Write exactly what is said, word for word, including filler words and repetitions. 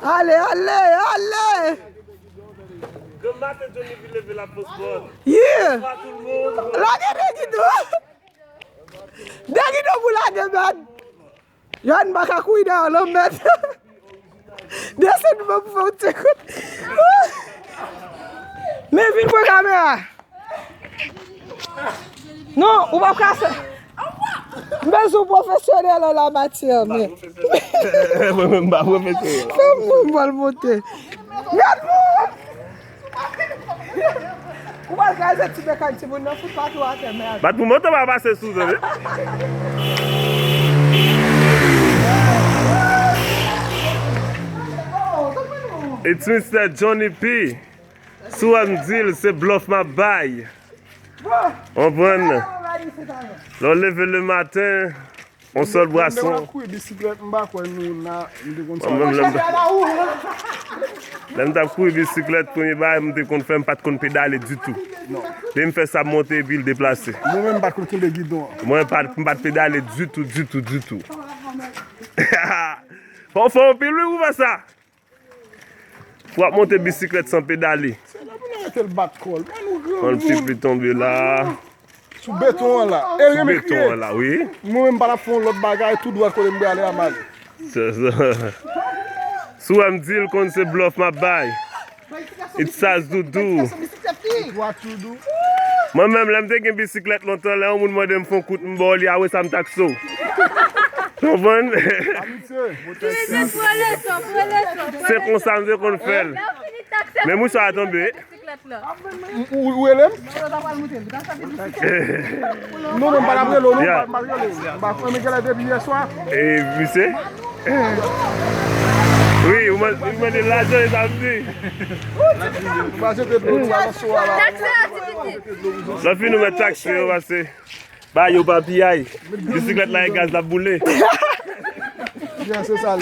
Ale, ale, ale! Granm maten Johnny vin leve la fòs pòt. Yeah! Bonswa tout moun. Lage Degi tou. Degi tou pou lage, man. Jòn pa ka kouri dèyè w non, mèt. Desann mwen pou fè yon ti kout. Men vin pran kamera. Non, ou p ap kase. M bezwen w pwofesyonèl an la matyè, men. Mwen menm m pa pwofesyonèl. Fè m pou m pral monte. Gad moun! Ou pral kraze ti mekàn timoun nan fout patou atè, mèd. Bat pou moto pa pase sou, tande. It's Mister Johnny P. Si w wè m di l, se blòf m ap bay. Konprann? Lè w leve le maten, yon sèl bwason. Lè m ap kouri bisiklèt, m pa kwè nou na, m te konn sa. Mwen menm, lè m t-, lè m t ap kouri bisiklèt, premye bagay m te konn fè, m pa t konn pedale ditou. Depi m fè sa, m monte epi l deplase. Mwen menm, m pa t konn kenbe gidon an. Mwen pa, m pa t pedale ditou, ditou, ditou. Fò w fò anpil, wi, pou fè sa. Pou w ap monte bisiklèt san pedale. Se la pou nou rete l bat kò l. Mwen nou granmoun. Yon ti pli tonbe la. Sou beton an la. E sou beton an la, wi. Mwen menm pa t ap fè yon lòt bagay, tou dwat kote m prale a m ale. Se sa. Si w wè m di l konn se blòf m ap bay. It's Saz Doudou. Mwen menm, lè m te gen bisiklèt lontan, lè yon moun mande m fè yon kout, m ba w li, a wè sa m takse w. Konprann? Se konsa m te konn fè l. Men mouchwa a tonbe. Ou, ou rele m? Non, non, m pa t ap rele w, non, m pa t rele w. M pa fè men genlè depi yè swa. E, misye? Wi, ou man-, ou mande lajan, e sa m di. M pa jete dlo, nou pa nan swa la. Lè fini, nou mèt takse yo, pase. Ba yo papiyay. Bisiklèt la e gaz l ap boule. Yeah, se sa.